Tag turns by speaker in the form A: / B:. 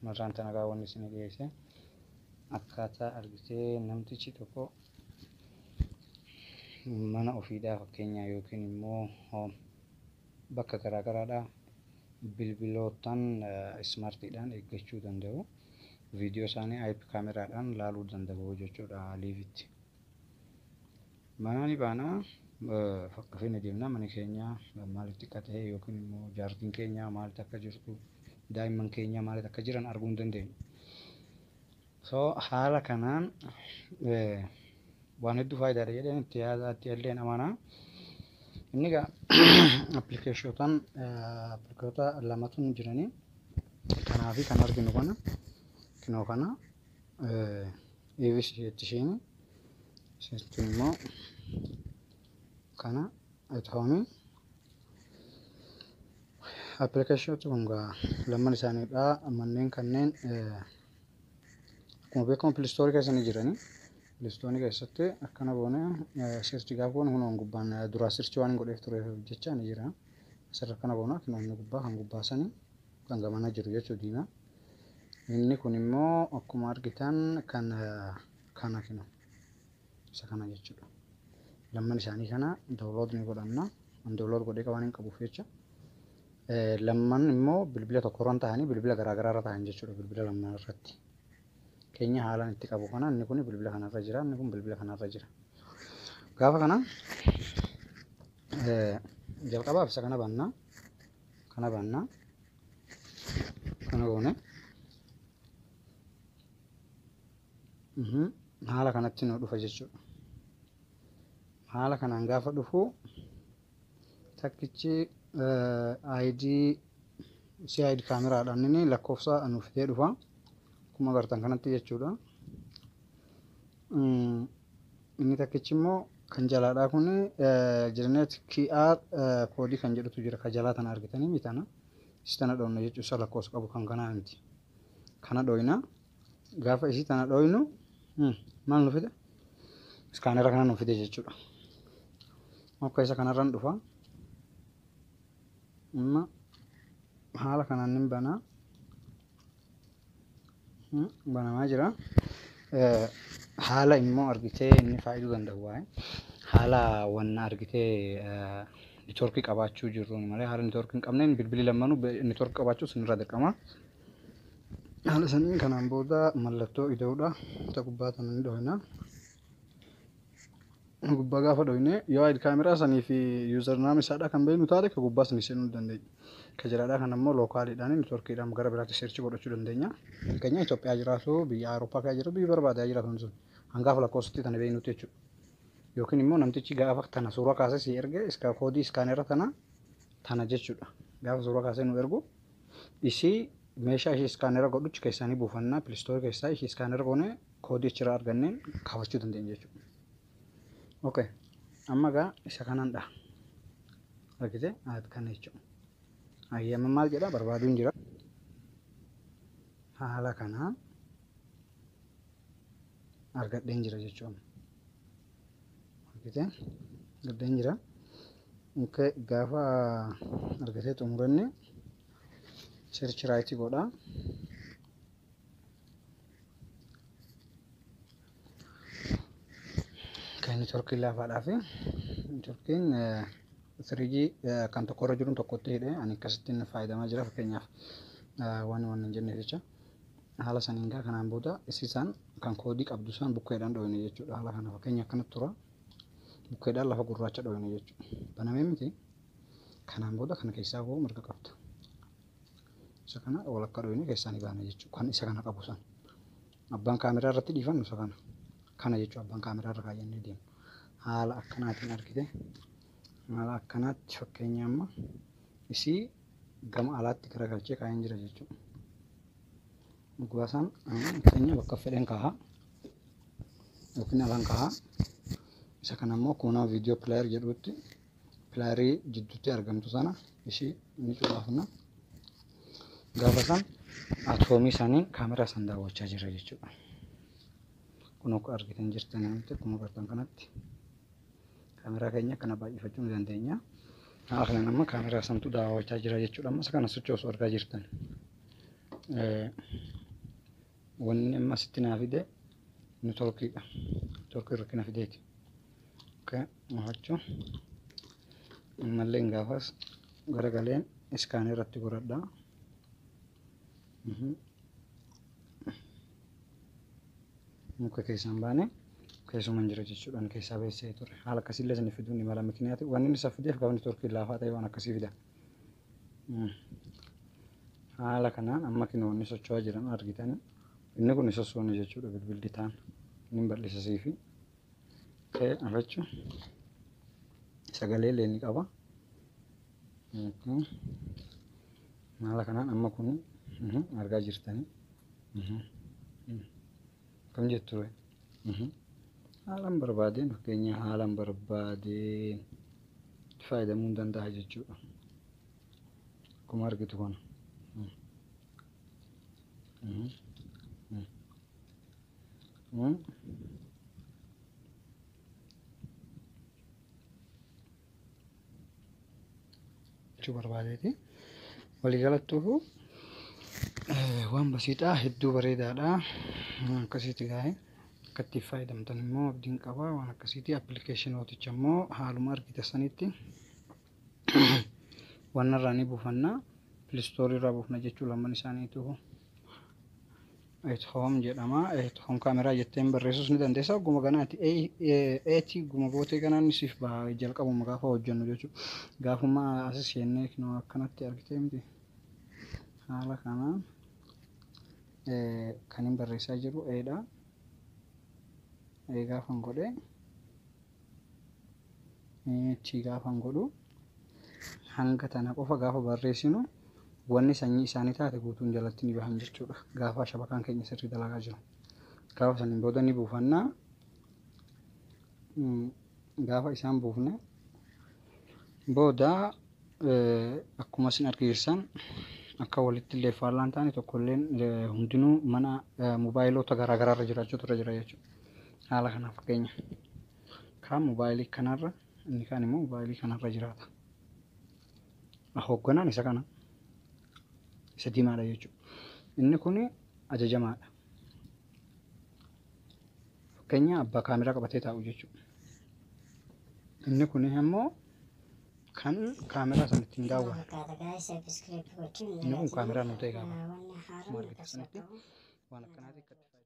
A: Marraan tana wanni isin dhiyeesse akkaataa argitee namtichi tokko mana ofiidhaa fakkeenyaa yookiin immoo bakka garaagaraadhaa bilbilootaan ismaartiidhaan eeggachuu danda'u. Viidiyoo isaanii IP kaameraadhaan laaluu danda'u jechuudha liivitti. Mana ni baanaa, bakka feene deemnaa, mana keenya maalitti akka ta'e yookiin immoo jaartiin keenya maalitti akka jirtu, daa'imman keenya maalitti akka jiran arguu hin dandeenyu. So haala kanaan waan hedduu faayidaadha jedheen itti yaada itti illeen amanaa. Inni egaa appilikeeshinotaan appilikeeshinoota lamatu jiranii. Kanaa fi kan arginu kana kinoo kana EVC jetti isheen. Isheen immoo kana atoomii. Appilikeeshinooti kun egaa lamman isaaniidha. Manneen kanneen akkuma beekamu pilistoorii keessa ni jirani. Pilistoorii keessatti akkana goone search gaafa goone hunoon gubbaan duraa search waan hin godheef tureef jecha ni jira. Asirra akkana goona, kunoo inni gubbaa kan gubbaa sanii kan gamana jiru jechuudha diimaa. Inni kun immoo akkuma argitan kan kana kinoo isa kana jechuudha. Lamman isaanii kana download ni godhanna. An download godhee waan hin qabuuf jecha. Lamman immoo bilbila tokkorra ta'anii bilbila garaagaraa irra ta'an jechuudha, bilbila lamman irratti. Keenya haalaan itti qabu kana inni kun bilbila kanarra jira, inni kun bilbila kanarra jira. Gaafa kana jalqabaaf isa kana bannaa, kana bannaa, kana goone haala kanatti nu dhufa jechuudha. Haala kanaan gaafa dhufu takkichi ID CID kaameraadhaan inni lakkoofsa nu fidee dhufa. Akkuma agartan kanatti jechuudha. Inni takkichi immoo kan jalaadhaa kun generate QR koodii kan jedhutu jira. Kan jalaa tana argitanii mitana. Isi tana dhoofna jechuudha. Isa lakkoofsa qabu kan kanaa miti. Kana dhooyna. Gaafa isii tana dhooynu maal nu fide? Iskaanera kana nu fide jechuudha. Akka isa kanarraan dhufa. Amma haala kanaan ni banaa. Banamaa jira. Haala immoo argitee inni faayiduu danda'u waa'ee haala wanna argitee neetworkii qabaachuu jirruun malee haala neetworkii hin qabneen bilbilli lammanuu neetworkii qabaachuu sinirra dirqama. Haala saniin kanaan booda mallattoo ida'uudha. Ta gubbaa tana ni dhohina. Gubbaa gaafa dhohine yoo ID kaameraa sanii fi username isaadha kan beeknu taate ka gubbaa sanii seenuu dandeenya. Ka jalaadhaa kan ammoo lookaaliidhaan neetworkiidhaan gara biraatti search godhachuu dandeenya. Fakkeenya Itoophiyaa jiraatu, biyya Awurooppaa keessa jiru, biyya barbaadaa jiraatu sun hangafa lakkoofsatti tana beeknutti jechuudha. Yookiin immoo namtichi gaafa tana suuraa kaasee si erge iska koodii iskaaneera tana tana jechuudha. Gaafa suuraa kaasee nu ergu isii meeshaa ishee iskaaneera godhuchi keessaa ni buufannaa, pilistoorii keessaa ishee iskaaneera goone koodii achirraa arganneen kaafachuu dandeenya jechuudha. Okay. Amma gaa isa kanan dha. Argite kana jechuudha. Ayyama maal jedha barbaaduun jira. Haala kanaan argadheen jira jechuudha. Argite argadheen jira. Okay. Gaafa argatee xumuranne search right godha. Kan neetworkii laafaadhaa fi neetworkiin 3G kan tokkorra jiru tokkotti hidhee ani akkasittiin fayyadamaa jira fakkeenyaaf waan waan hin jenneef jecha. Haala saniin gaa kanaan booda isaan kan koodii qabdu san bukkeedhaan dhooyne jechuudha. Haala kana fakkeenya akkanatti tura. Bukkeedhaan lafa gurraacha dhooyne jechuudha. Banamee miti. Kanaan booda kana keessaa koo mirga qabda. Isa kana walakkaa dhooyne keessaa ni baana jechuudha. Kan isa kana qabu san. Abbaan kaameraa irratti dhiifannu isa kana. Kana jechuudha abbaan kaameraa irra kaayyannee deemu. Haala akkanaatiin argite. Haala akkanaatti fakkeenya amma isii gama alaatti garagalchee kaa'een jira jechuudha. Gubbaa isaan fakkeenya bakka fedhen kaa'a yookiin alaan kaa'a. Isa kana immoo kuunaa viidiyoo pilaayir jedhutti pilaayirii jidduutti argamtu sana ishii ni cufaafna. Gaafa san atoomii isaanii kaameraa san daawwachaa jira jechuudha. Kun akka argitan jirtan akkuma agartan kanatti kaameraa keenya kana baay'ifachuu ni dandeenya. Haala kanaan amma kaameraa santu daawwachaa jira jechuudha. Amma isa kana sochoosu argaa jirtan. Wanni amma asitti naa fide networkiidha. Networkii rakkina fideeti. Okay, mo'achuu. Ammallee gaafas garagaleen scan irratti godhadha. Muka keessaan baane keessuman jira jechuudhaan keessaa beessee ture. Haala akkasiillee isin fiduu ni mala mikiniyaati. Wanni inni isa fideef gaafa networkiin laafaa ta'e waan akkasii fida. Haala kanaan amma kinoonni socho'aa jiran argitanii. Inni kun sossoone jechuudha bilbilli taan. Inni bal'isasii fi ta'e afachuu sagalee illee ni qaba. Haala kanaan amma kun argaa jirtanii. Kam jettu ture? Haalaan barbaadeen fakkeenya haalaan barbaadeen itti fayyadamuu hin danda'a jechuudha. Akkuma argitu kana. Jechuu barbaadeeti. Waliigalattuu waan basiidhaa hedduu bareedaadha. Akkasitti gaa'e akka itti fayyadamtan immoo abdiin qaba. Waan akkasiiti appilikeeshinooticha immoo haaluma argite sanitti waan irraa ni buufanna. Play Store irraa buufna jechuu lamman isaaniitu. Eight Home jedhama. Eight Home kaameraa jetteen barreessuus ni dandeessa. Guma ganaati. Eetii guma gootee ganaan siif baha jalqabuma gaafa hojjennu jechuudha. Gaafuma asis seennee kinoo akkanatti argitee miti. Haala kanaan kan hin barreessaa jiru eedha. Ee gaafan godhe T gaafan godhu hanga tana qofa gaafa barreessinu wanni sanyii isaanii taate guutuun jalatti ni bahan jechuudha. Gaafa shabakaan keenya sirrii dalagaa jiru. Gaafa saniin booda ni buufannaa. Gaafa isaan buufne booda akkuma isin argisan akka walitti illee faallaan taane tokkolleen hundinuu mana moobaayiloota garaa garaarra jiraachuutu irra jira jechuudha. Haala kanaan fakkeenya kaan moobaayilii kanarra inni kaan immoo moobaayilii kanarra jiraata. Hoogganaan isa kana. Isa diimaadha jechuudha. Inni kun ajajamaadha. Fakkeenya abbaa kaameraa qabatee taa'u jechuudha. Inni kun immoo kan kaameraa sana ittiin daawwatu.
B: Fakkaata guys, subscribe gochuun
A: Inni kun kaameraa nu ta'e gaafa.
B: Wanni
A: Akkuma
B: haaraan
A: argitan
B: akka
A: sanitti
B: ta'u
A: waan akkanaati akka itti